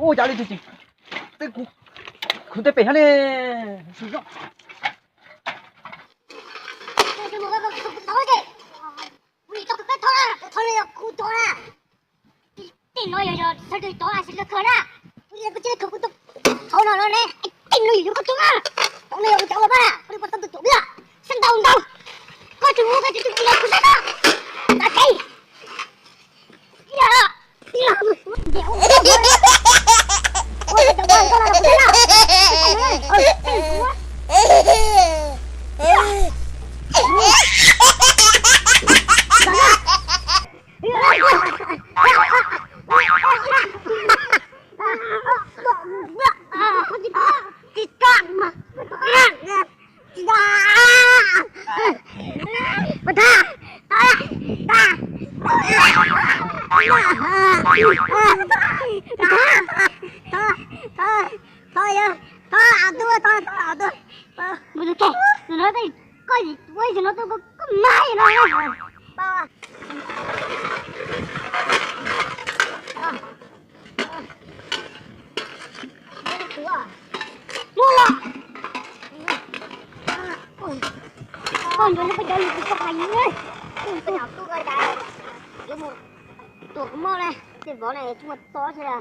Ua cas li twb kuv, kuv tej pem hab ne. Tej no yog sawv daws tod as li kawg na. Kuv tsis tau kuv tau thaum no los ne, tej no yog yuav koj tug na. Thaum no yog kuv cov los mas, kuv li puas tau tus tuam ntau ntau. Koj tsis ua koj tsis tau kuv los kuv sab no. Tag kis. Mus los. Koj nrog lub peb cov lus koj hais. Tuam kuv moj ne, tej vov ne tsis muaj tod xwb.